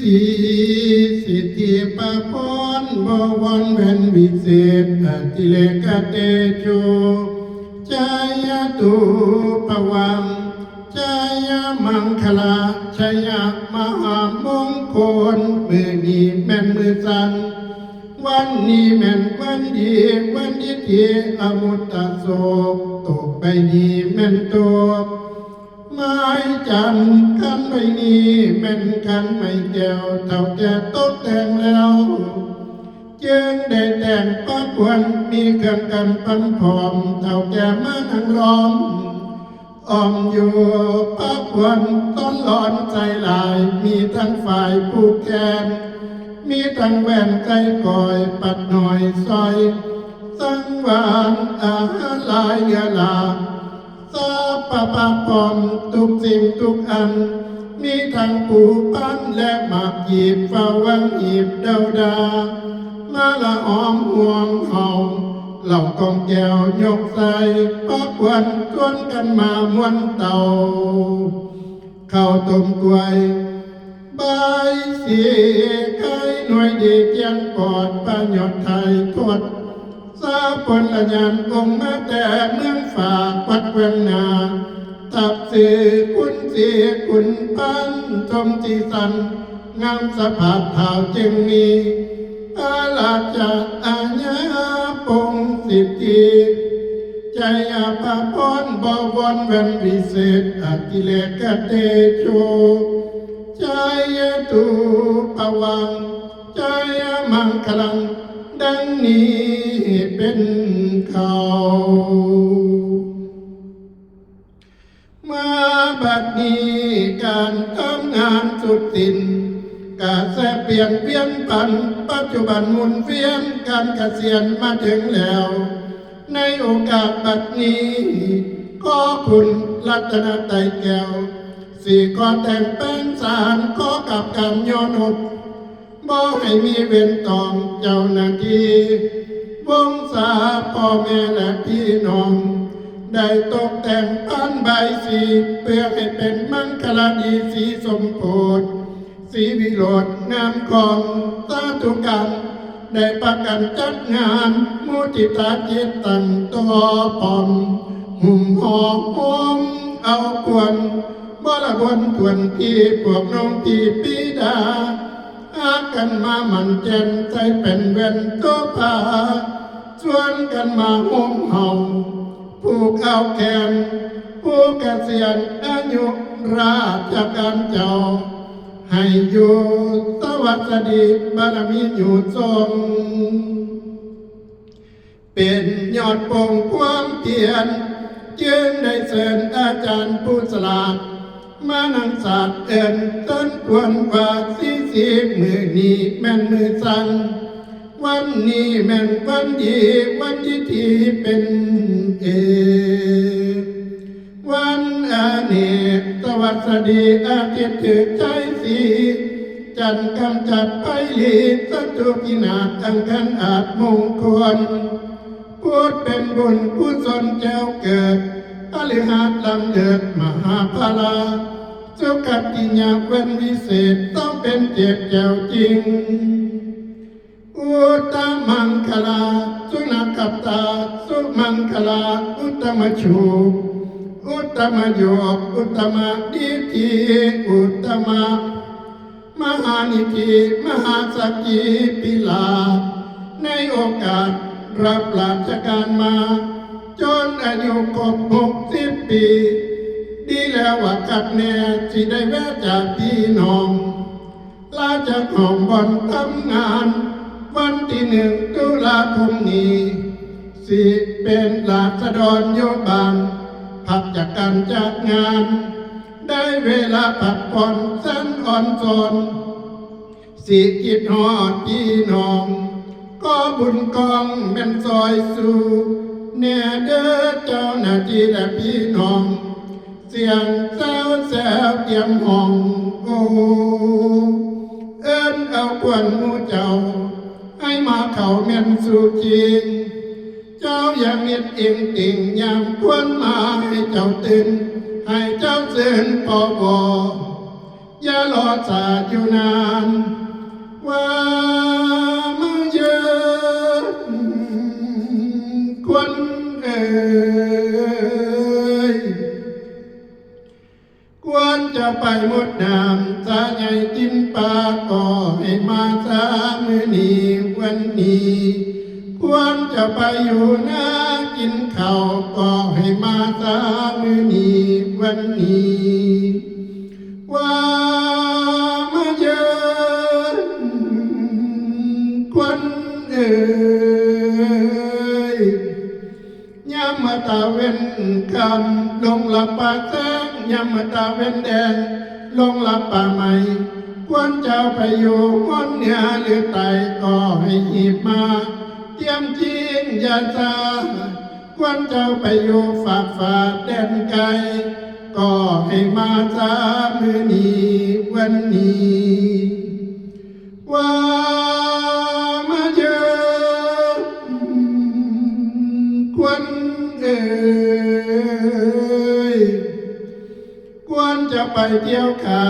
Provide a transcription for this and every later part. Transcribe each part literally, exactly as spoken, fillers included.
สีสิทธิปพรบวรแว่นวิเศษอติเลกเตโช จายตุปวัง จายมังคลา ชยมหามงคล มือนี้แม่นมือสัน วันนี้แม่นวันดี วันดีที่อมุตตะโศก ตกใบนี้แม่นตก ไม้จันทร์คันใบนี้แม่นคันไม้แก้ว เฒ่าแก่ตกแต่งแล้ว จึงได้แต่งประกวรมีเครื่องกันปั๊มพร้อม เฒ่าแก่มานั่งล้อม อ้อมอยู่ประกวรต้นร้อนใจหลาย มีทั้งฝ่ายผูกแขน มีทั้งแหวนใจก่อย ปัดหน่อยซอย สังวานอาหารหลายเหลือหลาก สัพพะพร้อมทุกสิ่งทุกอัน มีทั้งปูปันและหมากหยีบ เฝ้าวังหีบเดาดา มาละหอมห่วงเฮา เหล้ากองแก้วยกใส่ ประกวรชวนกันมาม่วนเตา ข้าวต้มกล้วย ใบสีไข่หน่วยดีเกียงปอด ประโยชน์ไทยทด สาผลญาณองค์มาแต่เมืองฝากวัดแกวงนา ทับสีคุณสีคุณปันชมสีสัน งามสภาพเท้าจึงมี พระราชอาญาปงสิทธิ ชัยพระพรบวรแว่นวิเศษอติเลกเตโช ชัยตุปวัง ชัยมังคลัง ดังนี้เป็นเขา มาบัดนี้การทำงานสุดสิ้น กระแสเปลี่ยนเวียนผัน ปัจจุบันหมุนเวียนการเกษียณมาถึงแล้ว ในโอกาสบัดนี้ ขอคุณรัตนไตรัยแก้ว สิขอแต่งแปลงสาร ขอกราบการย้อนอบ บ่ให้มีเวรตองเจ้าหน้าที่ วงศาพ่อแม่และพี่น้อง ได้ตกแต่งพานใบายสี เพื่อให้เป็นมังคลาดีสีสมโพธิ สีวิโรจน์งามของสาธุการ ได้ประกันจัดงานมุทิตาจิตตั้งต่อพร้อม หุ้มห่อโฮมเอาควร บรบนทวนที่พวกน้องพี่ปีดา หากันมาหมั่นแจ่นใส่เป็นแว่นโตภา ชวนกันมาโฮมเฮา ผูกเอาแขน ผู้เกษียณอายุราชการเจ้า ให้อยู่สวัสดีบารมีอยู่ทรง เป็นยอดปงความเพียร จึงได้เชิญอาจารย์ผู้ฉลาด มานั่งสาดเอิ้นเชิญควรว่าสีสี มื้อนี้แม่นมื้อสัน วันนี้แม่นวันดี วันดีที่เป็นเอก วันอเนกสวัสดี อาทิตย์ถือชัยสี จันทร์กำจัดภัยหลี ศัตรูพินาศ อังคารอาจมงคล พุธเป็นบุญกุศลแจ้วเกิด พฤหัสล้ำเลิศมหาพลา สุขติยาวันวิเศษ ต้องเป็นเจ็ดแจ้วจริง อุตตมังคลา สุนักขัตตา สุมังคลา อุตตมชู อุตตมโยก อุตตมดิฏฐิ อุตตม มหานิธิ มหาสักขีพิลาภ ในโอกาสรับราชการมา จนอายุครบหกสิบปี ดีแล้วว่าคักแน่ สิได้แวะจากพี่น้อง ลาจากห้องบ่อนทำงาน วันที่หนึ่งตุลาคมนี้ สิเป็นราษฎรโยบาน พักจากการจากงาน ได้เวลาพักผ่อนสันอ่อนสอน สิคิดฮอดพี่น้อง ก็บุญกองแม่นซอยสู่ แน่เด้อเจ้าหน้าที่และพี่น้อง เสียงแซวแซวเตรียมห้อง โอ้ เอิ้นเอาควรหมู่เจ้า ให้มาเข้าแม่นสู่คิง เจ้าอย่ามิดอิงติ่ง ยามควรมาให้เจ้าตื่น ให้เจ้าซื่นปอบอ อย่ารอช้าอยู่นาน ว่ามาเยิน ควรเอ่ย ควรจะไปหมดน้ำสาใหญ่กินปลา ก็ให้มาซามื้อนี้วันนี้ ควรจะไปอยู่นากินข้าว ก็ให้มาซามื้อนี้วันนี้ ว่ามาเยิน ควรเอ่ย ยามมาตาเว้นคำลงหลับป่าแสง ยามมาตาเว้นแดงลงหลับป่าใหม่ ควรจะไปอยู่ห้อนเหนือหรือใต้ ก็ให้หีบมา เตรียมจิงยาซา ควรจะไปอยู่ฝากฟ้าแดนไกล ก็ให้มาซามื้อนี้วันนี้ ว่ามาเยิน ควรเอ่ย ควรจะไปเที่ยวคา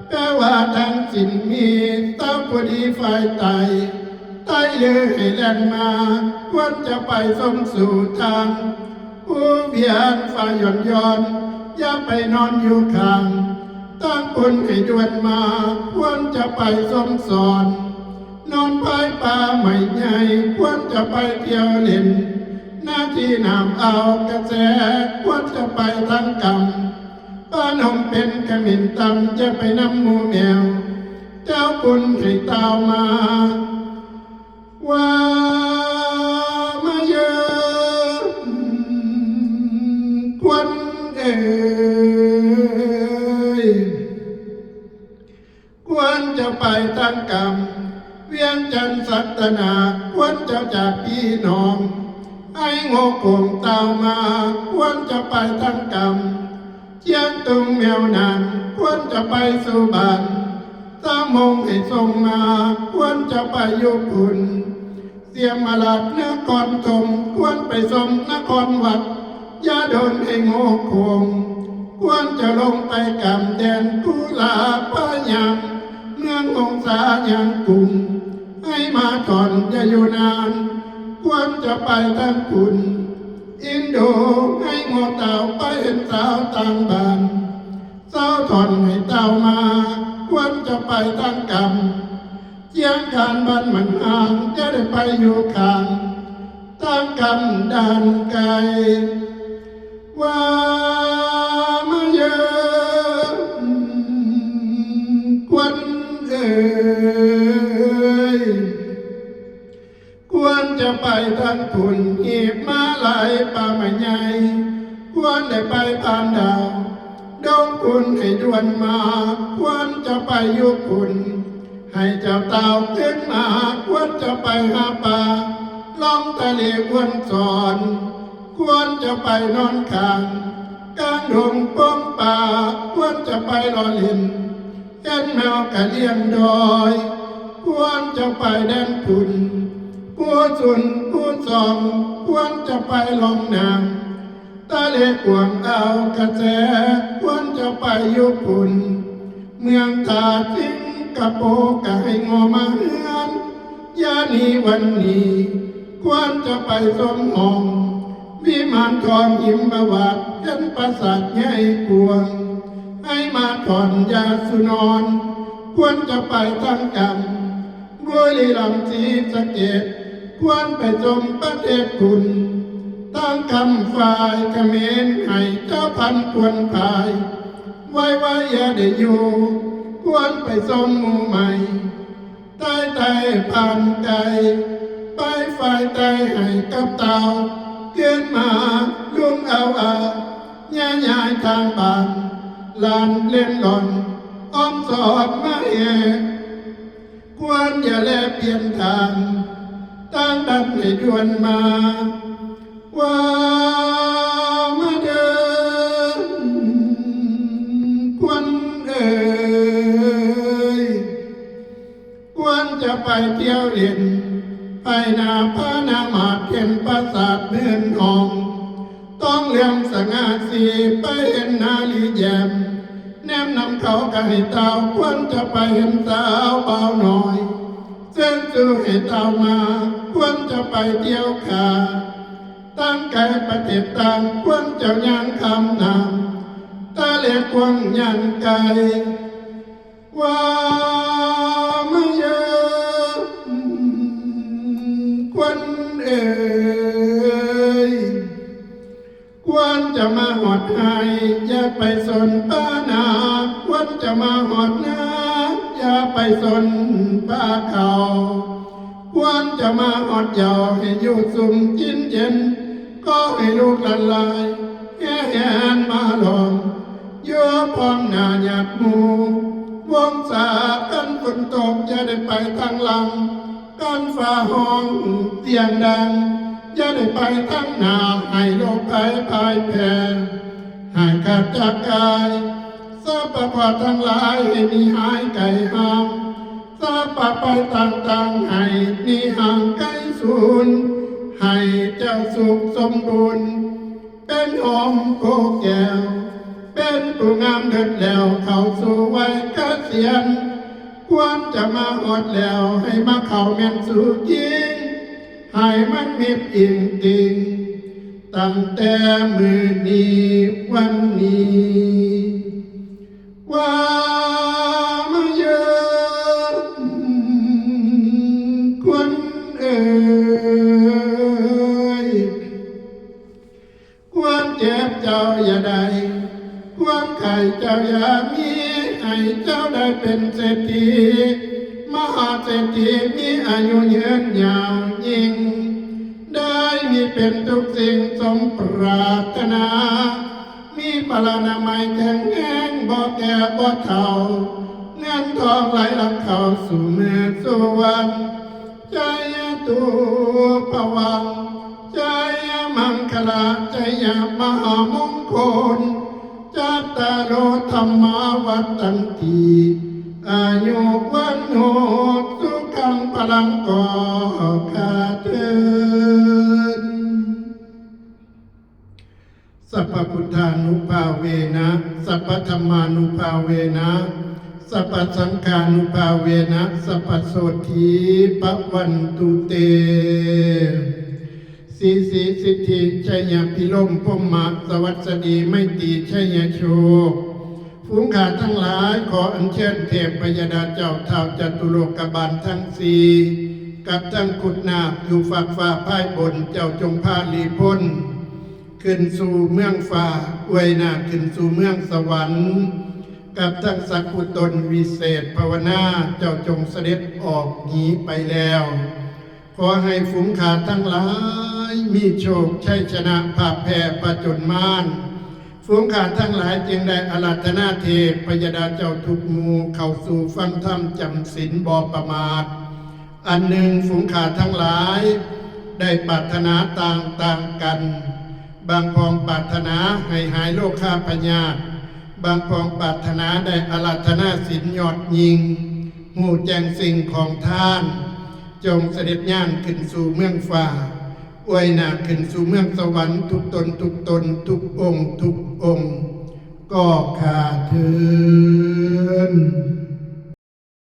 แปลว่าทั้งสิ้นมี เศร้าพอดีฝ่ายใต้ ใต้เลือให้แล่นมา ควรจะไปชมสู่ทาง ผู้เวียนฝ่ายหย่อนหย่อน อย่าไปนอนอยู่ข้าง ตั้งคุณให้ด่วนมา ควรจะไปชมสอน นอนพายปลาใหม่ใหญ่ ควรจะไปเที่ยวเล่น หน้าที่น้ำเอากระแส ควรจะไปทางกำ ป้านมเป็นขมิ้นตำ จะไปนำหมู่แมว เจ้าคุณให้เต้ามา ว่ามาเยิน ควรเอ่ย ควรจะไปทางกำ เวียงจันทน์สัตนา ควรจะจากพี่น้อง ไอ้โง่โขงเต้ามา ควรจะไปทางกำ เชียงตุงแมวนาน ควรจะไปสู่บ้าน สามโมงให้ส่งมา ควรจะไปอยู่พุ้น เสียมราชนครธม ควรไปชมนครวัด อย่าโดนให้โง่โขง ควรจะลงไปกำแดนกุลาพะยาม เมืองหงสายังกรุง ให้มาถอนอย่าอยู่นาน ควรจะไปทางพุ้น อินโดให้โง่เต้าไปเห็นสาวต่างบ้าน สาวถอนให้เต้ามา ควรจะไปทางกำ เชียงคานบ้านมันห่าง จะได้ไปอยู่ข้าง ทางกำด้านไกล ว่ามาเยิน ควรเอ่ย ควรจะไปทางพุ้น หีบมาหลายป่าไม้ใหญ่ ควรได้ไปผ่านดาว ดงพุ้นให้ด่วนมา ควรจะไปอยู่พุ้น ให้เจ้าเต้าขึ้นมา ควรจะไปหาปลา ล่องทะเลอ้วนสอน ควรจะไปนอนค้าง กลางดงปงป่า ควรจะไปรอเล่น เห็นแมวกะเลี้ยงดอย ควรจะไปแดนพุ้น ผู้สุนผู้ซอง ควรจะไปล่องน้ำ ทะเลกว้างอ่าวกระแส ควรจะไปอยู่พุ้น เมืองท่าสิงคโปร์กะให้โง่มาเฮือน อย่าหนีวันนี้ ควรจะไปชมห้อง วิมานทองหิมพานต์ เห็นปราสาทใหญ่กว้าง ให้มาถอนยาสุนอน ควรจะไปทางกำ บุรีรัมย์ศรีสะเกษ ควรไปชมประเทศพุ้น ทางกำฝ่ายเขมรให้เจ้าพันธุ์ควรพาย ไว้ไว้อย่าได้อยู่ ควรไปชมหมู่ใหม่ ใต้ใต้ผ่านไกล ไปฝ่ายใต้ให้กับเต้า เกินมาลุงเอาเอา ย่าย้ายทางบ้าน หลานเล่นหล่อน อ้อมสอดมาแห่ ควรอย่าแลเปลี่ยนทาง ตั้งดันให้ด่วนมา ว่ามาเดิน ควรเอ่ย ควรจะไปเที่ยวเล่น ไปนาพานามาดเห็นปราสาทเมืองหอง ต้องเหลื่อมสง่าสี ไปเห็นนาลีแยม ใน มนำเขาก็ให้เต้าควรจะไปเห็นสาวเบาหน่อย เชิญสู่ให้เต้ามาควรจะไปเที่ยวขา ตั้งไกลประเทศต่างควรเจ้าย่างคำนำ ตาเล็กกวางย่างไกล ว่ามาเยอะควันเอ่ย ควรจะมาหอดไห้ อย่าไปสนป้านา ควรจะมาหอดนา อย่าไปสนป้าเขา ควรจะมาหอดเยาให้อยู่สุมกินเย็น ก็ให้ลูกหลานหลายแห่แหนมาล้อม อยู่พร้อมหน้าญาติหมู่ วงศาคันฝนตกอย่าได้ไปทางหลัง คันฟ้าฮ้องเสียงดัง อย่าได้ไปทางหน้า ให้โรคภัยพ่ายแพ้ หายขาดจากกาย ทรัพย์ประกอบทั้งหลายให้มีหายไกลห่าง ทรัพย์ประไปต่างๆ ให้มีห่างไกลสูญ ให้เจ้าสุขสมบูรณ์ เป็นหอมโพแก้ว เป็นผู้งามเลิศแล้วเข้าสู่วัยเกษียณ ควรจะมาฮอดแล้วให้มาเข้าแม่นสู่คิง ให้มันมิดอิงติง ตั้งแต่มื้อนี้วันนี้ ว่ามาเยินควันเอ่ย ความเจ็บเจ้าอย่าได้ ความไข้เจ้าอย่ามี ให้เจ้าได้เป็นเศรษฐี มหาเศรษฐีมีอายุยืนยาวยิ่ง ได้มีเป็นทุกสิ่งสมปรารถนา มีพลานามัยแข็งแรงบ่แก่บ่เฒ่า เงินทองไหลหลั่งเข้าสู่มือสู่วัน จายะตูปวัง จายะมังคละ จายะมหามงคล จัตตาโรธรรมาวัตตันติ อายุวันโนสุขังพลังก็ข้าเทิน สัพพพุทธานุภาเวนะ สัพพธรรมานุภาเวนะ สัพพสังฆานุภาเวนะ สัพพโสตถีปะวันตุเต สีสีสิทธิชัยพิลมพรหมะสวัสดีไมตรีชัยโชค ฝูงข้าทั้งหลายขออัญเชิญเทพพยดาเจ้าท้าวจตุโลกบาลทั้งสี่ กับทั้งขุดนาคอยู่ฟากฟ้าภายบนเจ้าจงพาลีพ้น ขึ้นสู่เมืองฟ้า อวยหน้าขึ้นสู่เมืองสวรรค์ กับทั้งสักขุตนวิเศษภาวนา เจ้าจงเสด็จออกหนีไปแล้ว ขอให้ฝูงข้าทั้งหลายมีโชคชัยชนะผ่าแพ้ผจญมาร ฝูงข้าทั้งหลายจึงได้อาราธนาเทพพยดาเจ้าทุกหมู่เข้าสู่ฟังธรรมจำศีลบ่ประมาท อันหนึ่งฝูงข้าทั้งหลายได้ปรารถนาต่างๆกัน บางพองปรารถนาให้หายโรคาพยาธิ บางพองปรารถนาได้อาราธนาศีลยอดยิ่ง ฮู้แจ้งสิ่งของทาน จงเสด็จย่างขึ้นสู่เมืองฟ้า อวยหน้าขึ้นสู่เมืองสวรรค์ทุกตนทุกตนทุกองค์ทุกองค์ ก็ข้าเทิน